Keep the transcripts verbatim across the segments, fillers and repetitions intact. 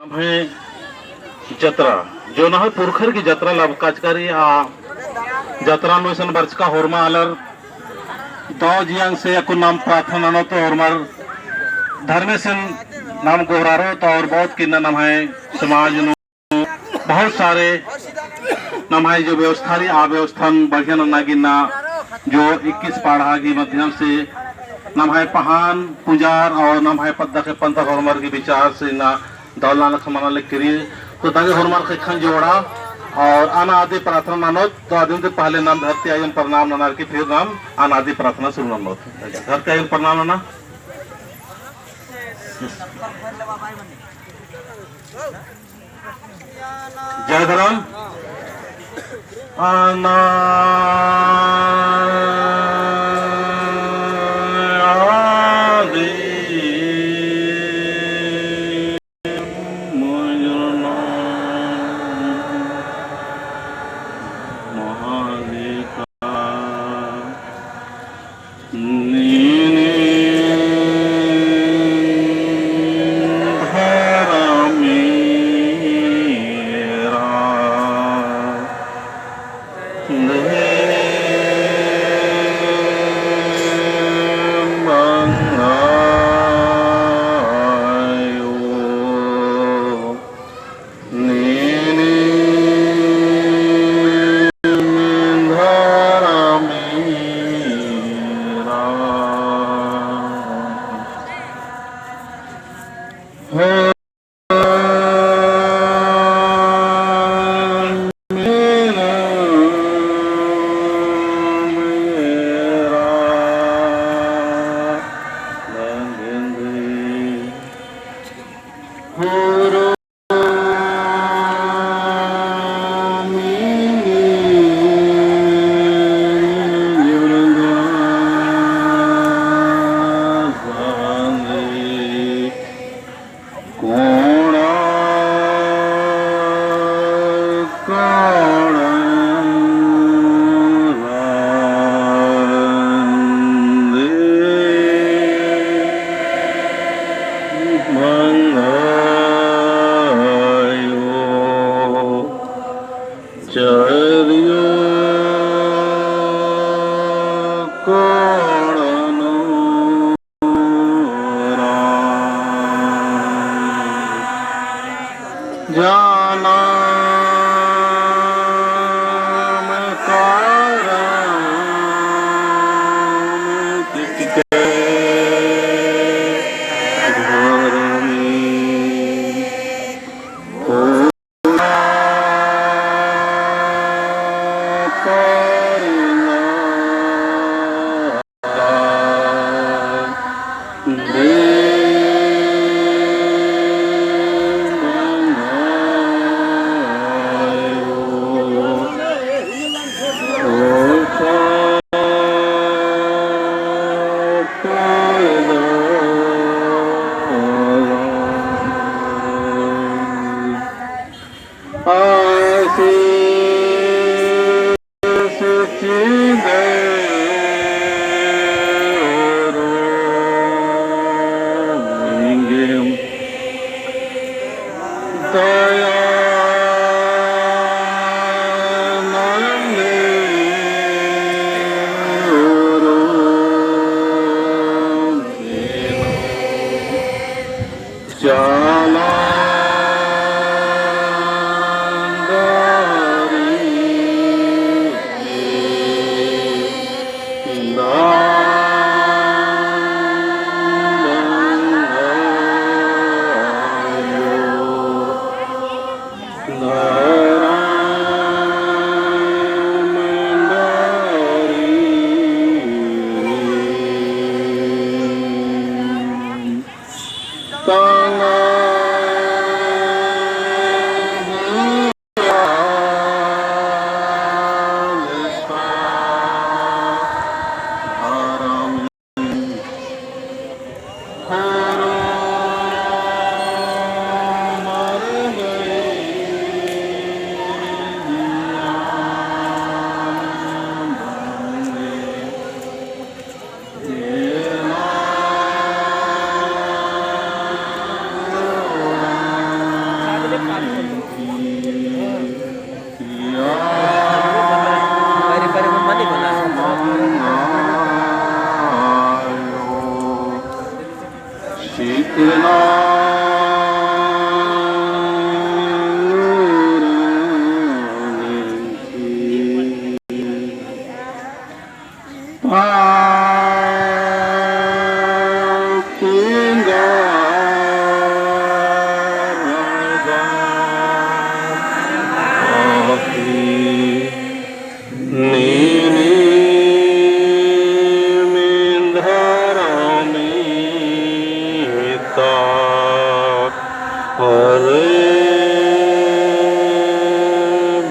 नम्है जतरा, जो नम्है पुरखर की जतरा लबकाचकारी आ जतरा नू इसन बरचका होरमा आलर दव जियंग से अक्कुन नाम प्रार्थना ननोत होरमर धर्मेसिन नाम गोहरारोत और बहुत किन्ना नम्है समाज नू बहुत सारे नम्है जो व्यवस्था रई, आ व्यवस्था बढ़िया नन्ना गे इन्ना जो इक्कीस पाड़ा की माध्यम से नम्है पहान पुजार और नम्है पद्दा के पंथर होरमर की विचार से इन्ना दौलना लख मना ले किरी। तो दागे होरमर ख़ेक्खन जोड़ा और अनादि प्रार्थना ननोत। तो अदिन ती पहले नाम धरती आयन प्रणाम ननर की फिर नाम अनादि प्रार्थना शुरू ननोत। धरती आयन प्रणाम नना। जय धर्म। अनादि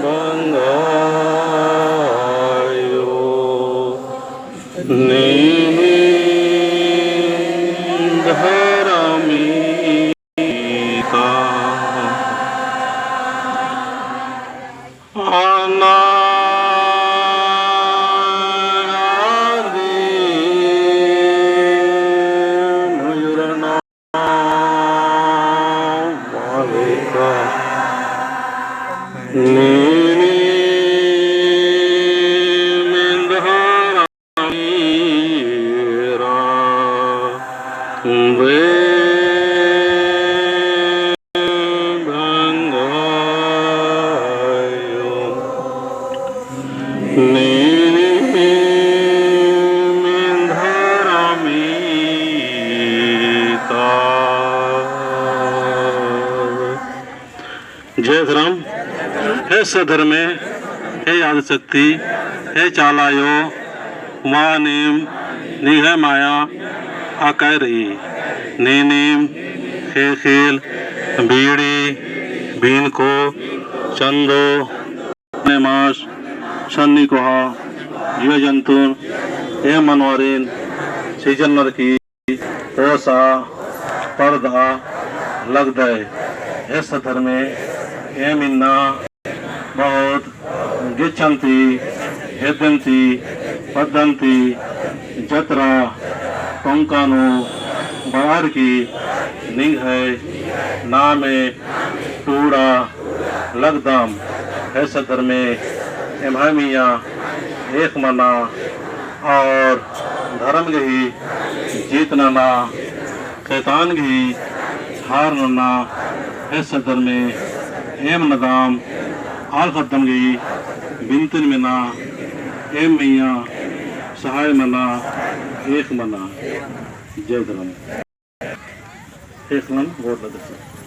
बंगायो नीम धरमी जय धर्म। हे सद्धर्मे, हे आदिशक्ति, हे चाला अयो, मा नीम निंग्है माया अकय रई। नीनिम ख़ेख़ेल, बीड़ी, बीनको, चंदो, नेमास, सन्नी कोहा, जीव जंतुन, एम मनवारिन, सिजन नरकी, पोसा, परदा लगदय। हे सद्धर्मे, एम इन्ना बहुत गेच्छन्ती, हेद्दन्ती, पद्दन्ती, जतरा, टोंका नू बरअर की निंग्है नामे टूड़ा लगदम। हे सद्धर्मे, एम्है मइय्याँ एक मना और धर्म गही जीत नना, शैतान गही हार नना। हे सद्धर्मे, एम नदाम आल ख़द्दम गही बिनतिन मेना, एम मइय्याँ सहाय मना, एक मना। जय धर्म। एक नम गोड़ लगदम।